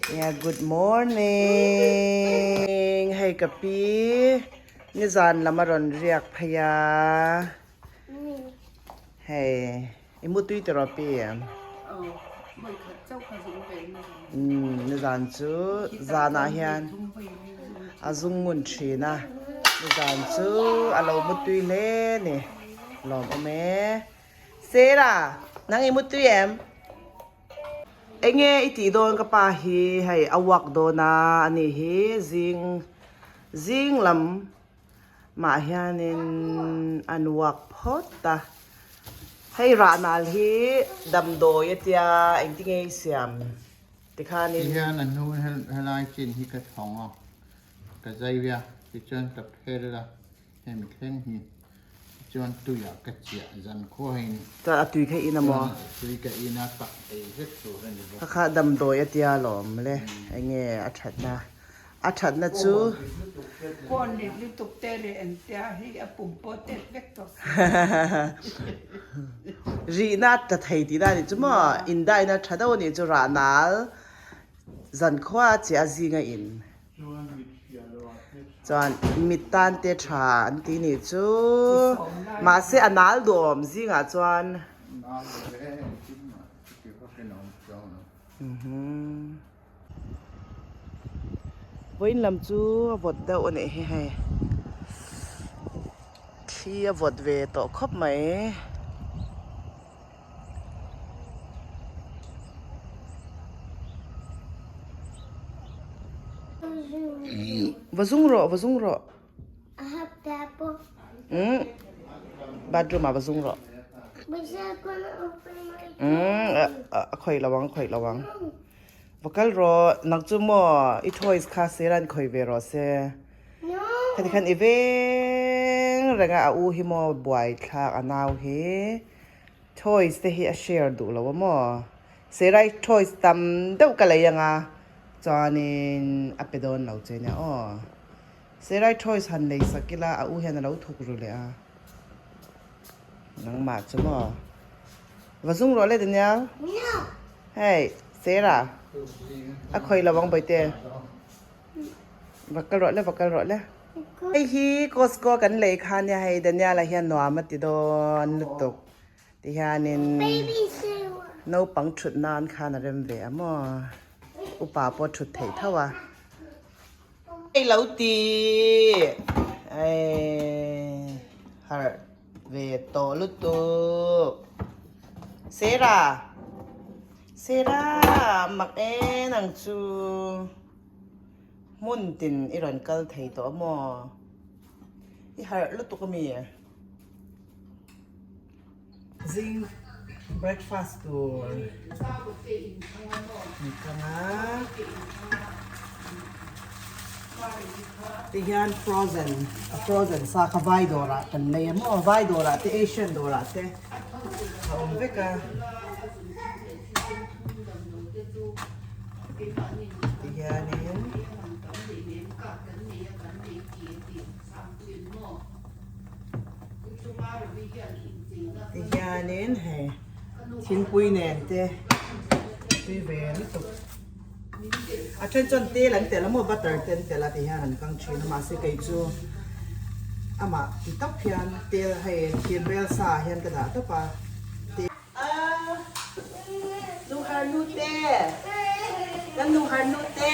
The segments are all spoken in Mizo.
Yeah, good morning. Hei ka pi nizan lam a rawn riak phei a. Hei i mutui tiraw pi? Umm nizan chu zanah hian a zung ngun thin a, nizan chu a lo mutui hle ni. Lawmawm e. Sarah, nang i mutui em? Enge i tih dawn ka pa hi hei a walk dawn a ani hi zing zing lam mah hianin an walk phawt a hei rah nal hi damdawi a tia engtinge i siam tikhanin. Tihian a hnu helai chin hi ka thawng a ka zai a tichuan ka phel a hemi thleng hi. Chuan tuiah ka chiah zan khuahin. Chuan a tui kha in a maw? Chuan tui ka in a tak ei vek tur a ni bawk. Kha kha damdawi a tia lawm le, enge a thatna? A thatna chu. Kawn lit lutuk te leh engtia hi a pum pawh tet vek tawh si. Rihna a tla thei tihna a nih chu maw? Indaina tha deuh a nih chu rahnal zankhua a chiah a zinga in. Chuan mit tan te tha an ti nih chu mahse a nal duhawm zingah chuan vawiin lam chu a vawt deuh a nih hi hei thli a vawt ve tawh khawp mai. Va zung rawh va zung rawh umm bathroom ah va zung rawh umm a khawih lo ang a khawih lo ang va kal rawh nang chu maw i toys kha sir an khawih ve rawh se heti khan i veng reng a a u hi maw buai thlak a nau hi. Toys te hi a share duh lo a maw? Serai toys tam deuh ka lei anga chuanin a pe dawn lo che nia aw. Serai toys han lei sak ila a u hian a lo thuk ru leh a. Nangmah chu maw? Va zung rawh le Daniel. Hei Sera a khawi lo ang bawihte. Va kal rawh le va kal rawh le. Hei hi Costco kan lei kha nia hei Daniel-a hian nuam a ti dawn lutuk ti hianin naupang thut nan khan a rem ve a maw upa pawh thut theih tho a. Hei lo ti ei harh ve tawh lutuk Sarah Sarah mak e nang chu. Hmun tin i rawn kal thei tawh a maw? I harh lutuk a mi? Zing breakfast tur ni kang a. Tihian frozen a frozen sa kha vai dawrah kan nei a maw? Vai dawrah te Asian dawrah te a awm vek a. Tihianin tihianin hei thingpui nen te tui ve lutuk a then chuan tel an telh a maw butter te an telh a tihian an kang thin a mahse kei chu amah ti tawp hian tel hei thirvel sa ah hian ka dah tawp a. Nuhar nute kan nuhar nute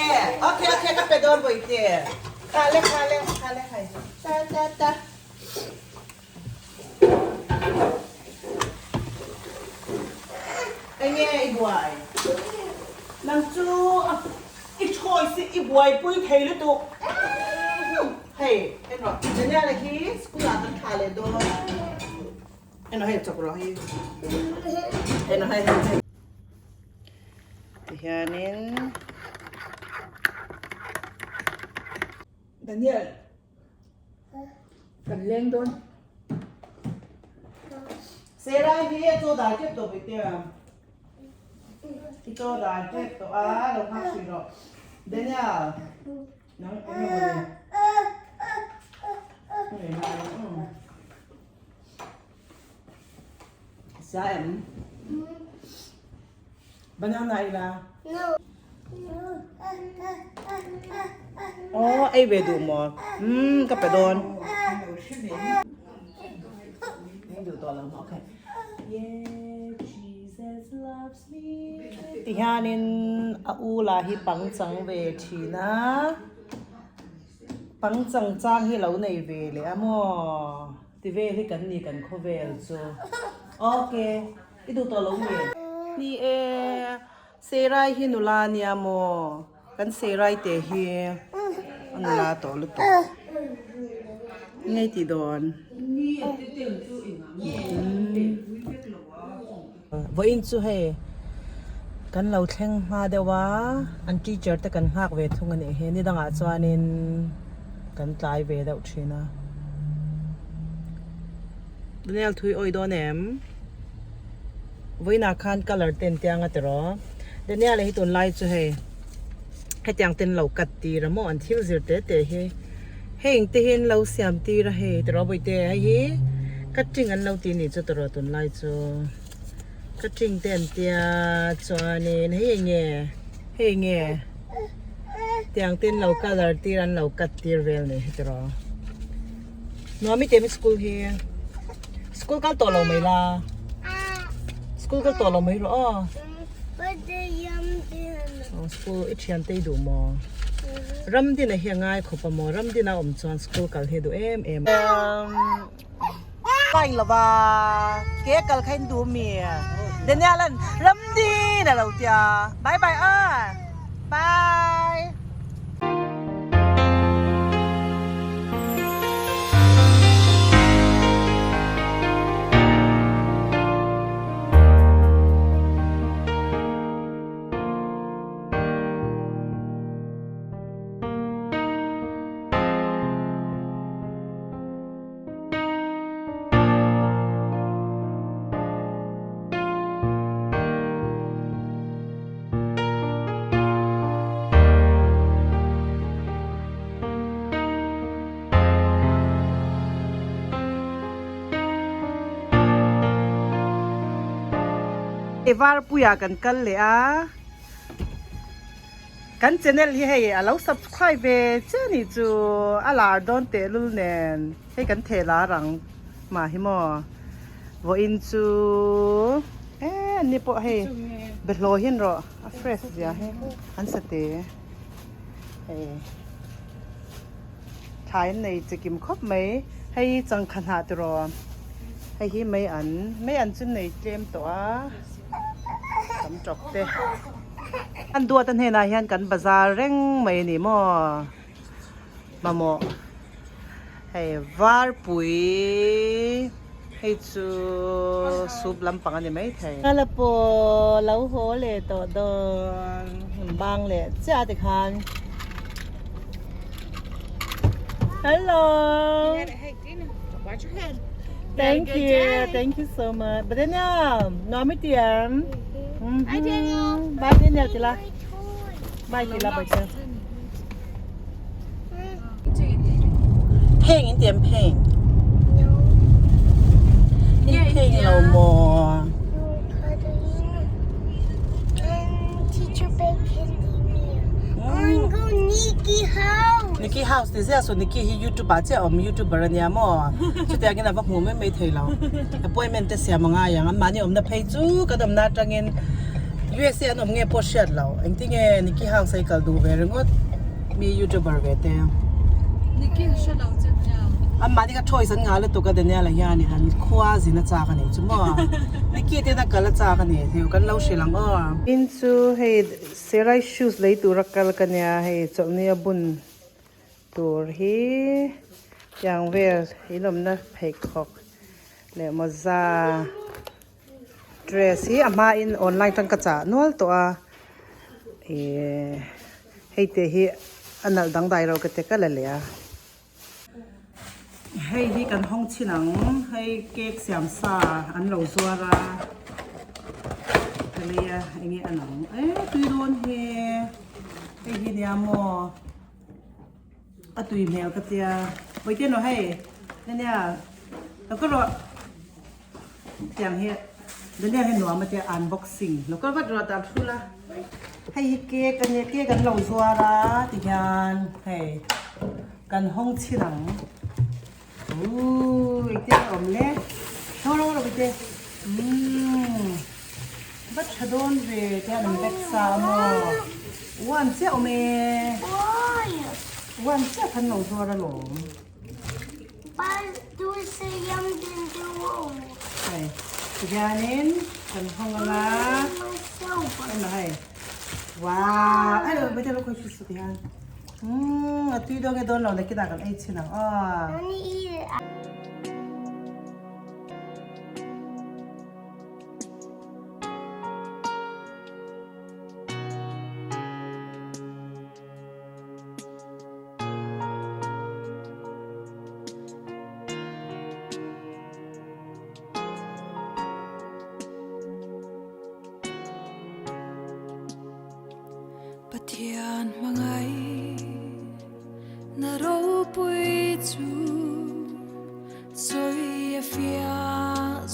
okay okay ka pe dawn bawihte kha le kha le kha le hai ta ta ta enge i buai nang chu i choice i buaipui thei lutuk hei en rawh Daniel-a hi school ah kan thlah leh dawn. Eno hei chawk rawh hi. Eno hei hei hei. Tihianin Daniel kan leng dawn. Sarah hi a chaw dar tep tawh bawih te a. I chaw dar tep tawh a lo nghak hrih rawh. Daniel nang eng emaw ni. Sa em? Banana ila? No. Aw ei ve duh maw? Umm ka pe dawn. Tihianin a u lah hi pangchang ve thin a, pangchang chang hi lo nei ve leh a maw? Ti vel hi kan ni kan khawvel chu. Okay, i duh tawh lo mi? Ni e, Serai hi nula nia maw? Kan Serai te hi a nula tawh lutuk. Ngei tih dawn. Vawiin chu hei kan lo thleng hma deuh a, an teacher te kan nghak ve thung a nih hi. Ni dangah chuanin kan tlai ve deuh thin a. Daniel thui awi dawn em? Vawiinah khan colour ten tiang a ti rawh. Daniel hi tunlai chu hei hetiang ten lo cut tir a maw an thil zir te te hi heng te hi an lo siam tir a hei ti rawh bawihte hei hi cutting an lo ti nih chu ti rawh tunlai chu cutting te an tia chuanin hei enge hei enge tiang ten lo colour tir an lo cut tir vel nih hi ti rawh nuam i ti em school hi school kal tawh lo mai la school kal tawh lo mai rawh aw. Aw school i thian te i duh maw? Ramdina hi a ngai khawp a maw? Ramdina awm chuan school kal hi a duh em em a. Ka in lova ke kal kha in duh mi? Daniel an Ramdin a lo tia bye bye a bye. Varpuiah kan kal leh a kan channel hi hei a lo subscribe ve chiah a nih chu a lar dawn tehlul nen hei kan theh lar ang mah hi maw vawiin chu e an ni pawh hei bawlhhlawh hian rawh a fresh zia hi an sa te hei. Thlai an nei chikim khawp mai hei changkha hnah tiraw hei hi mei an mei an chu nei tlem tawh a tam tawp te an duat a hnenah hian kan bazar reng mai a ni maw mamawh hei varpui hei chu soup lampang a ni maithei. Kala pawh lo haw leh tawh dawn bang leh chiah tikhan. Hello. Watch your head. Thank you. Thank you so much. But Daniel, no mi tiam. Bye Daniel. Bye Daniel tila. Bye tila bye. Peng in tiam peng. In peng lo maw? Nikki house ti zia so Nikki hi YouTube ah chiah awm YouTuber ania maw chutiang in a va hmu mai mai thei lo appointment te siam a ngai ang an mahni awmna phei chu kan awmna atangin USA an awm nge pawh hriat lo engtinge Nikki house a i kal duh ve ringawt mi youtuber ve te Nikki a hre lo che nia. An mahni kha choice an ngah lutuk a Daniel a hianin an khua zin a chak a nih chu maw Nikki te na kal a chak a ni heu kan lo hrilh ang aw. In chu hei Serai shoes lei tura kal ka nia hei chawlhni a bun tur hi tiang vel in awmna pheikhawk leh mawza Dress hi a hmain online tang ka chah nual tawh a ihh hei te hi a nalh dangdai ro ka ti ka la leh a. Hei hi kan hawng chhin ang hei cake siam sa an lo zuar a ka lei a enge a nang e tui dawn he hei hi nia maw a tui hmel ka tia pawite naw hei ania lo ka rawh. Tiang hi Daniel hi nuam a tia unboxing lo kal vat rawh dah thu la. Hei hi cake a nia cake an lo zuar a tihian hei kan hawng chhin ang ooh engtin a awm le hrang hrang rawh te umm va tha dawn ve tihian an vek sa a maw one chiah awm e one chiah khan lo zuar alawm. Hei tihianin kan hawng anga ema hei wow ai lo bete lo khoi chu tihian umm a tui dawn nge dawn lo nakinah kan ei chhin ang aw. Pathian hmangai na ropui chu sawi a fia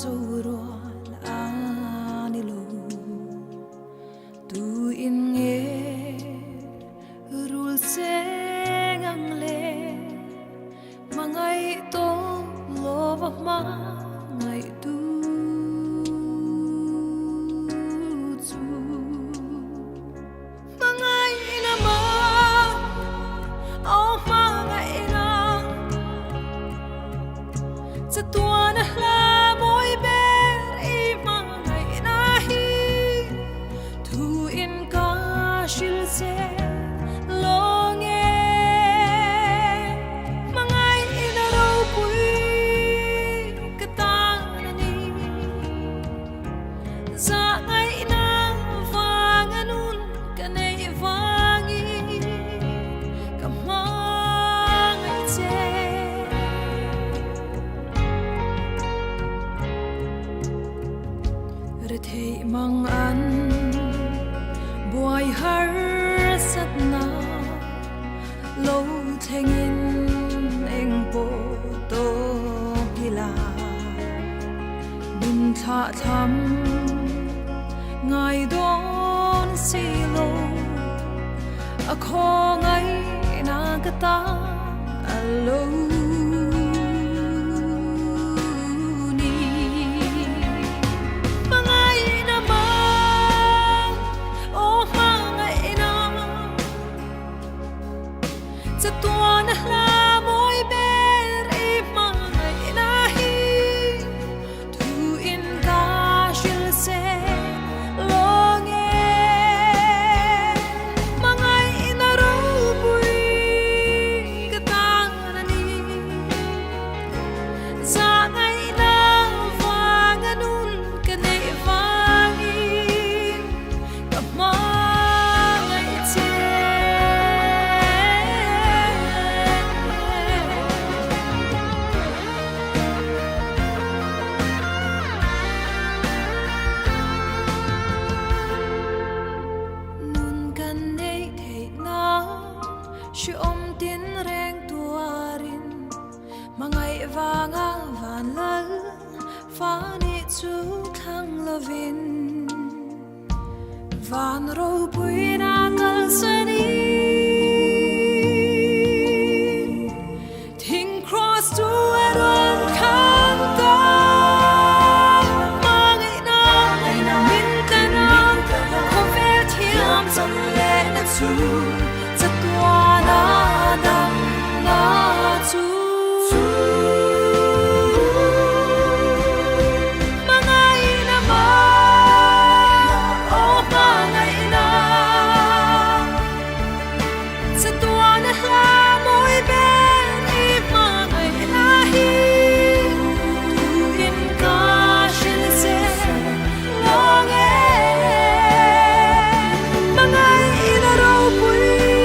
zo rual a ni lo. Tu in nge rul seng ang le hmangaih tawp lova hmangaih tu chu hmangaih na mak aw hmangaih na chatuan a hla mawi ber i hmangaih na hi thu in ka hril che lawng e hmangaih na ropui ka tan a ni zahngaih na vang a nun ka neih vangin ka hmangaih che. Retheih mang an buai harsatna lo thlengin eng pawh tawk ila min thlah tham ngai dawn si lo a khawngaihna ka ta a lo ni. Hmangaihna mang, aw hmangaihna chatuan a hla mawi ber i hmangaihna hi thu in ka hril se lawng e. Hmangaihna ropui ka tan a ni. Zahngaihna vang a nun ka neih vangin ka hmangaih che. Nun kan neih theih nan hrehawm tin reng tuarin hmangaih vanga van lal fa nih chu thlang lovin van ropuina kalsan in thing cross chu a rawn khan ta. Hmangaihna min tlen a, khawvel thiam chawm lehna chu chatuana damna chu. Hmangaihna mah, aw hmangaihna chatuana hla mawi ber i hmangaihna hi thu in ka hril che lawng e. Hmangaihna ropui.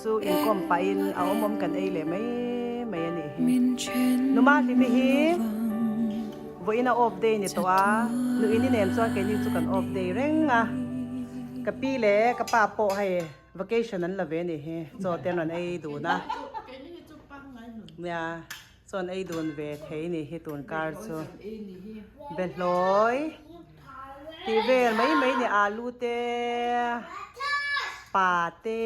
chu inkawm pahin a awm awm kan ei leh mai mai a nih hi. Min then Numa hlimi hi lovang vawiin a off day ni tawh a, nuini nen chuan keini chu kan off day reng a. Ka pi leh ka pa pawh hei vacation an la ve a nih hi, chaw te an rawn ei dun a. Nia. Chuan ei dun ve thei ni hi tun kar chu behlawi tih vel mai mai ni alu te pa te.